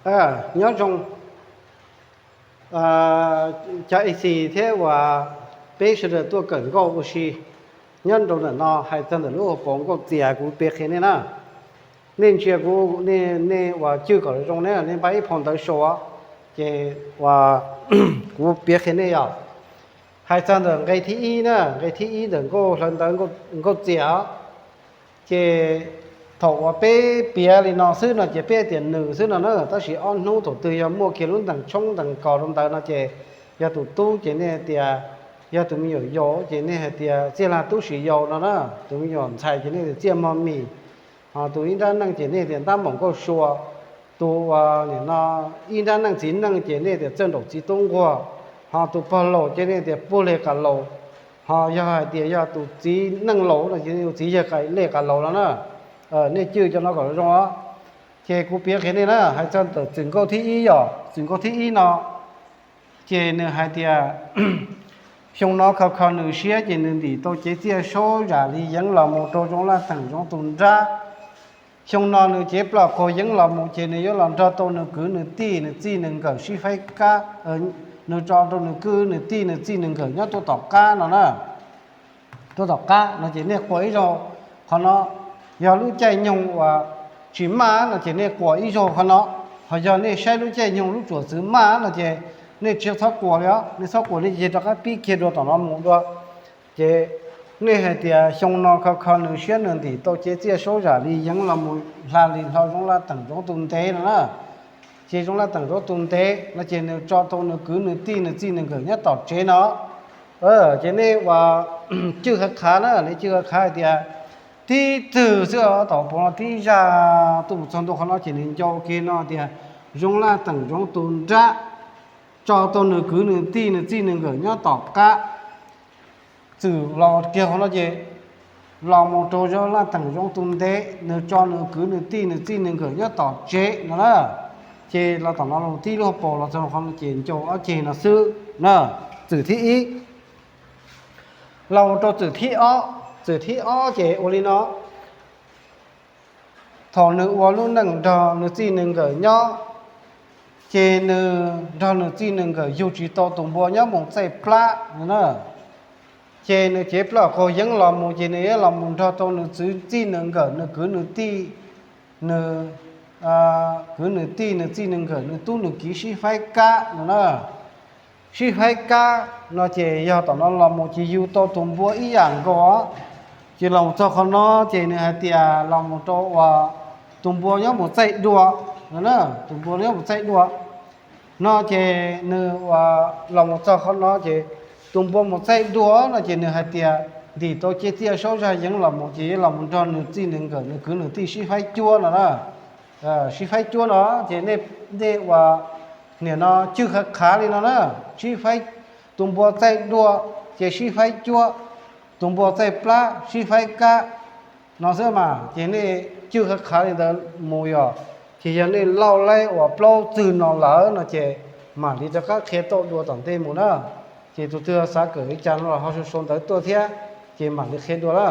Nyob zoo cov A C thiab uas peb sawv daws tuaj kawm nkauj ua si nyob rau ntawm no. Hais txog ntawm lub hauv paus nkauj txias kuv piav qhia nej na. Nej ntsia kuv, nej uas cwj kom zoo ne, nej npaj ib phau ntawv sau, ces uas kuv piav qhia nej yom. Hais txog ntawm nqe thib ib na, nqe thib ib ntawm nkauj hlawv ntawv nkauj txias, ces thaum uas peb piav li no xwb no ces peb tias nws xwb no na, tab sis ob hnub thaum twg yog muaj kiag lub ntees tshoob ntees kos rau ntawd no ces yog tus tub ces nej tias, yog tus me nyuam yaus ces nej hais tias Txiaj Lag tub sis yau no na, tus me nyuam ntxhais ces nej tias Txiaj Mog Mis, ho tus ib nrab neej ces nej tias Ntab Npaum Nkauj Sua, tus uas nim no ib nrab neej txiv neej ces nej tias Txawj Nraum Txiv Tub Nquag, ho tus pog laus ces nej tias Puag Leg Qas Laus, ho yog hais tias yog tus txiv neej laus no ces nej tias Txiv Yawg Qa, Leg Qas Laus no na. Nej cwj cov no kom zoo os. Ces kuv piav qhia nej na, hais txog ntawm txwm nkauj thib ib yom, txwm nkauj thib ib no ces nws hais tias xyoo no kho kho nws siab ces nws ntim tau cev txiaj saub zam li yeev los mus rau Zoov Laj Teem Zoov tus nrab. Xyoo no nws cev plaub qaug yeev los mus ces nws yuav los nrog tau nws kwv nws tij nws txij nws nkawm sib faib kab, nws tso rau nws kwv nws tij nws txij nws nkawm nyob tuaj tom qab no na. Tuaj tom qab no ces nej quas ib zaug qhov no. Yog lub caij nyoog uas tsis maj no ces nej quas ib zaug qhov no. Ho yog nej saib lub caij nyoog lub tsuam txwv maj no ces nej tsis txhob quas li os, nej txhob quas, nej cia rov qab pib kiag dua tom no mus dua. Ces nej hais tias xyoo no kho kho nws siab nws ntim tau cev txiaj saub zam li yeev los mus hla li hlo Zoov Laj Teem Zoov tus ntev no na. Ces Zoov Laj Teem Zoov tus ntev no ces nws tso tau nws kwv nws tij nws txij nws nkawm nyob tom tsev no. Ces nej uas cwj qhov qhav na, nej cwj qhov qhav hais tias tib tug xwb tom paus no tib zaj tuaj mus txog ntua qhov no ces nws ncau kiag no tias Zoov Laj Teem Zoov tus nrab tso tau nws kwv nws tij nws txij nws nkawm nyob tom qab. Txwm los kiag qhov no ces los mus rau Zoov Laj Teem Zoov tus ntev, nws tso nws kwv nws tij nws txij nws nkawm nyob tom tsev no na. Ces los tom no los tib lub paus los txog qhov no ces ncau ob ceg no xwb na. Txwm thib ib los mus rau txwm thib ob, txwm thib ob ces ua li no. Thaum nws ua lub neej nrog nws txij nws nkawm nyob, ces nws nrog nws txij nws nkawm yug tsis tau tus npua nyob mus txaij plab no na. Ces nws cev plaub qaug yeev los mus ces nws yuav los mus nrog tau nws txij nws nkawm nws kwv nws tij, nws kwv nws tij nws txij nws nkawm nws tub nws kiv sib faib kab no na. Sib faib kab no ces yog tom no los mus ces yug tau tus npua ib yam nkaus. Ces los mus txog qhov no ces nws hais tias los mus rau uas tus npua nyob mus txaij dua, tus npua nyob mus txaij dua no ces nws uas los mus txog qhov no ces tus npua mus txaij dua no ces nws hais tias ntim tau cev txiaj saub zaj yeev los mus ces yuav los mus nrog nws txij nws nkawm nws kwv nws tij sib faib cuab no na. Sib faib cuab no ces nej uas nim no cwj qhov qhav li no na, sib faib, tus npua txaij dua ces sib faib cuab, tus npua txaij plab sib faib kab no xwb mas ces nej cwj qhov qhav li ntawd mus yom. Ces yog nej lauj laib uas plaub txwg no lawm no ces mam li rov qab qhia tau dua tom ntej mus na. Ces tus twg xav kawm li cas no los ho sau sau ntawv tuaj thiab, ces mam li qhia dua na.